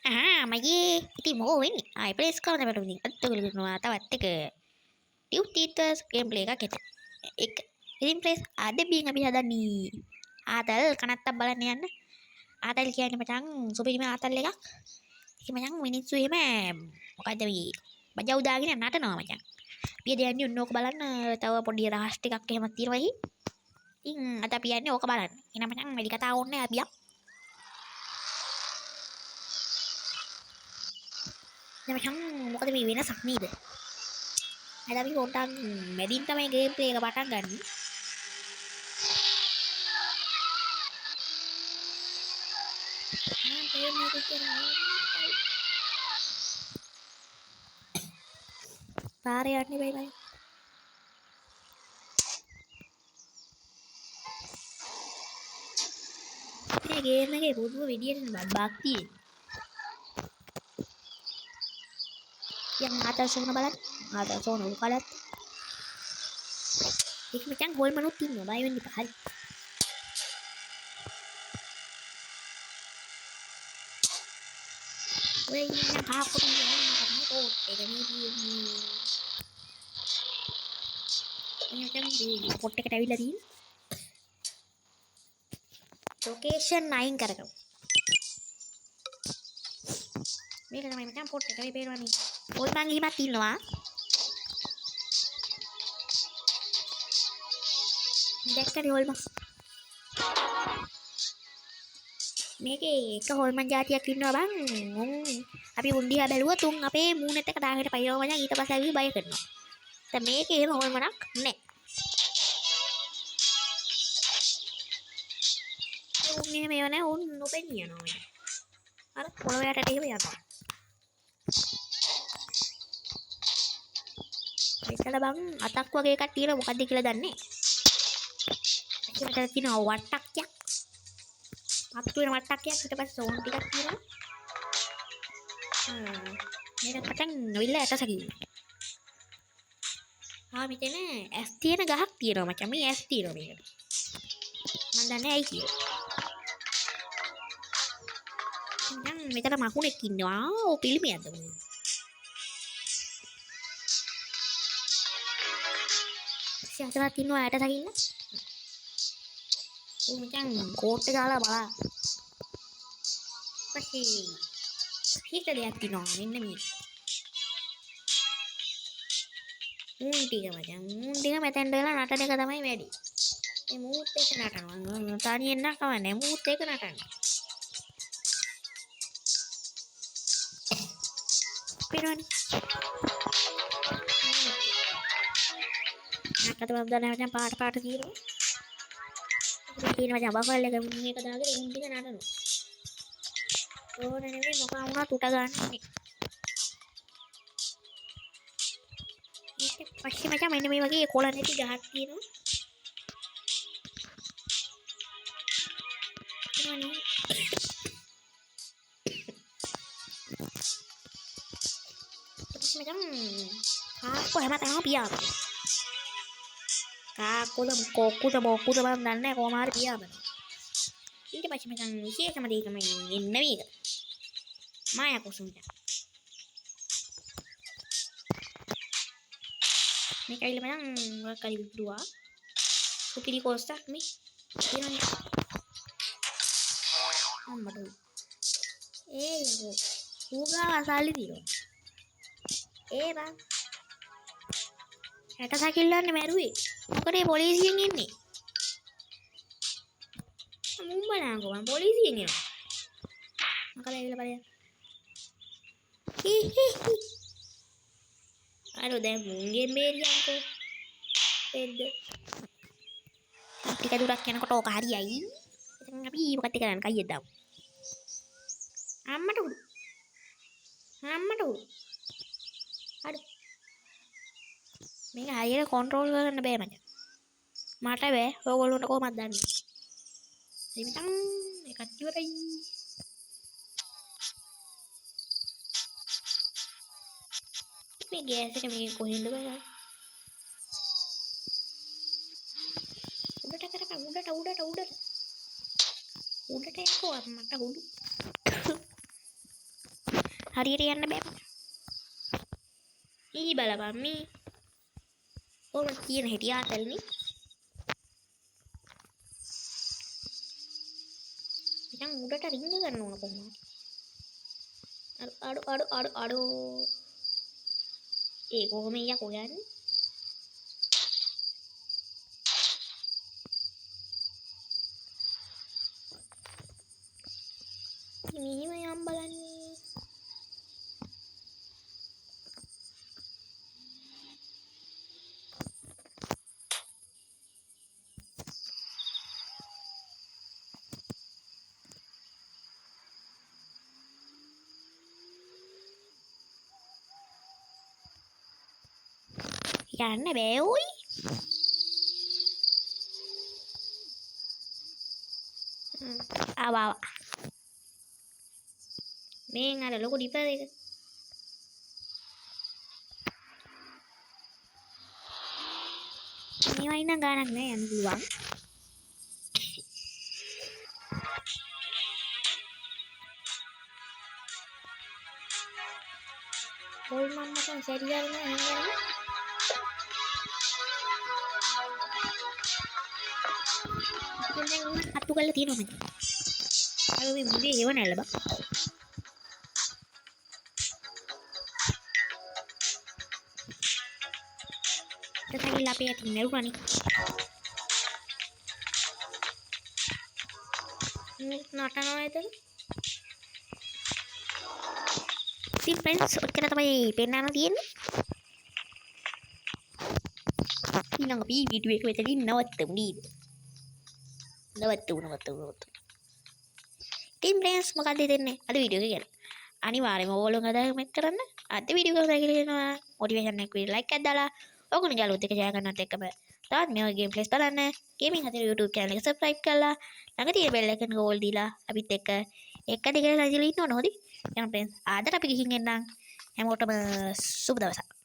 ආ මගේ ඉතින් මොකෝ වෙන්නේ? ආ ප්ලේස් කරන්න බැලුවා ඉතින්. අත් ඔයගොල්ලෝ කරනවා තවත් එක ටියුට් ගේම් ප්ලේ එකක් ඇත. එක. ඉතින් ප්ලේස් අද බින් අපි හදන්නේ ආතල් කනත්තක් බලන්න යන්න. ආතල් කියන්නේ මචං සුපිරිම ආතල් එකක්. ඒක මචං මිනිස්සු එහෙම මොකද්ද මේ බජව් දාගෙන නටනවා මචං. අපි අද යන්නේ ඔන්න ඕක බලන්න. තව පොඩි රහස් ටිකක් එහෙමත් තියෙනවා එහි. ඉතින් අද අපි යන්නේ ඕක බලන්න. එහෙනම් මචං වැඩි කතා ඕනේ නෑ අපි යමු. දැන් මචං මොකද මේ වෙනසක් නේද? අද අපි පොඩ්ඩක් මැදින් තමයි ගේම් ප්ලේ එක පටන් ගන්නේ. මම ප්ලේ එක කරනවා. පාරේ යන්නේ බයි බයි. මේ ගේම් එකේ පුදුම විදියට බබ්බක් තියෙනවා. යම් ආතල් සෝන බලන්න. ආතල් සෝන උකලත්. ඒක මචං හොල්මනුත් ඉන්නවා. බය වෙන්න එපා. හරි. ඔය ඉන්න කාක්කෝ ඉන්නවා කෝට් එක මේ තියෙන්නේ. මේ මචං මේ පොට් එකට ඇවිල්ලා තියෙන්නේ. ලොකේෂන් අයින් කරගමු. මේක තමයි මචං පොට් එක මේ පේනවනේ. හොල්මන් එහෙමත් ඉන්නවා. දැක්කනේ හොල්මන්. මේකේ එක හොල්මන් జాතියක් ඉන්නවා බං. උන් අපි උන් දිහා බැලුවොත් උන් අපේ මූණත් එක්ක දාගෙන පයින්නවා මචං. ඊට පස්සේ අපි බය කරනවා. දැන් මේකේ එහෙම හොල්මනක් නෑ. උන් එහෙම ඒවා නෑ. උන් නොපෙනී යනවා මචං. අර පොළොව යටට එහෙම යනවා. මෙතන බං අතක් වගේ එකක් තියෙනවා. මොකද්ද කියලා දන්නේ නෑ. මෙතන තියෙනවා වට්ටක්යක්. පත්තු වෙන වට්ටක්යක්. ඊට පස්සේ සෝන් ටිකක් තියෙනවා. මේක පටන් ඇවිල්ලා ඇටසැකිල්ල. ආ මෙතන ඇස් තියෙන ගහක් තියෙනවා මචං. මේ ඇස් තියෙනවා මේකට. මන් දන්නේ ඇයි කියලා. දැන් මෙතන මකුණෙක් ඉන්නවා. ඔව් පිළිමයක්ද මොකද? ඉතින් අතනක් ඉන්නවා ඇටසැකිල්ල. ඌ මචං කෝට් එක දාලා බලා. පස්සේ හිත දෙයක් තියෙනවා මෙන්න මේ. මූන් ටික මචං. මූන් ටික මෙතෙන්ට වෙලා නටන එක තමයි වැඩි. මේ මූත් එක නටනවා. තනියෙන් නම් කමක් නෑ. මූත් එක නටනවා. පේනවනේ. නැකත මම දන්නේ මචං පාට පාට තියෙනවා. තියෙන මචං බෆල් එක මුන් එක දාගෙන උන් ටික නටනවා. ඕන නෙමෙයි මොකක් වුණත් උට ගන්න. ඊට පස්සේ මචං මෙන්න මේ වගේ කොළ නැති ගහක් තියෙනවා. පේනවනේ. ඊට පස්සේ මචං කාක්කෝ හැමතැනම පියාඹනවා. කාක්කෝද කොක්කුද බොක්කුද මං දන්නේ නැහැ කොහොම හරි පියාඹනවා. ඊට පස්සේ මචං විශේෂම දේ තමයි එන්න මේක. මායා කුසුම් මචං. මේක ඇවිල්ලා මචං ඔය කලි විදුවා. සුපිරි කෝස්සක් මේ. තියෙනවනේ. අම්මට. ඒ යකෝ. ඌගා සල්ලි තියෙනවා. ඒ බං. ඇටසැකිල්ලන්නේ මැරුවේ. මොකද මේ පොලිසියෙන් එන්නේ? මුම් බලන්නකෝ බං පොලිසියෙන් එනවා. මොකද ඇවිල්ලා බලයන්. හි හි හි. අර දැන් මුන්ගෙන් බේරියන්කෝ. වෙද්ද. ටික දුරක් යනකොට ඕක හරියයි. ඉතින් අපි මොකක්ද කරන්නේ? කයියක් දාමු. අම්මට උඩු. අම්මට උඩු. අඩු. මේක හරියට කන්ට්‍රෝල් කරන්න බෑ මචං. මට බෑ. ඔයගොල්ලන්ට කොහොමද දන්නේ? හරි මචං මේකත් ඉවරයි. මේ ගෑස් එක මේ කොහෙන්ද බලන්න. උඩට කරපන් උඩට උඩට උඩට. උඩට යකෝ මට උඩු. හරියට යන්න බෑ. ඊ බලපන් මේ. කොහොමද කියන හැටි ආතල්නේ. නිකන් උඩට රිංග ගන්න ඕන කොහොම හරි. අඩු අඩු අඩු අඩු අඩු. ඒ කොහොම යකෝ යන්නේ? මෙහෙම යම් බලන්නේ. යන්න බෑ ඔයි. ආවා ආවා. මේන් අර ලොකු ඩිපර් එක. මේවයි නම් ගානක් නෑ යන්න පුළුවන්. පොල් මම් මචං සැරියල් නෑ හැංගරම. ඉතින් දැන් අත්තු කරලා තියෙනවා මචං. අර මේ මුගේ ඒව නෑල බං. දැන් අපේ අතින් මැරුණානේ. නටනවා එතන. ඉතින් ෆ්‍රෙන්ඩ්ස් ඔච්චර තමයි පෙන්නන්න තියෙන්නේ. ඊළඟ අපි වීඩියෝ එක මෙතනින් නවත්තමු නේද? නවත්තමු නවත්තමු නවත්තමු. ඉතින් ෆ්‍රෙන්ඩ්ස් මොකද්ද හිතෙන්නේ අද වීඩියෝ එක ගැන? අනිවාර්යයෙන්ම ඕගොල්ලෝ අදහස් මෙත් කරන්න. අද වීඩියෝ එක හොඳයි කියලා හිතෙනවා. මොටිවේෂන් එකක් විදිහට ලයික් එකක් දාලා ඔයගොල්ලෝ යාළුවොත් එක්ක ෂෙයා කරනවත් එක්කම තවත් මේ වගේ ගේම් ප්ලේස් බලන්න ගේමින් හතර YouTube channel එක subscribe කරලා ළඟ තියෙන bell icon එක ඕල් දීලා අපිත් එක්ක එක දිගට රැඳිලා ඉන්න ඕන හොඳයි. එහෙනම් ෆ්‍රෙන්ඩ්ස් ආදට අපි ගිහින් එන්නම්. හැමෝටම සුබ දවසක්.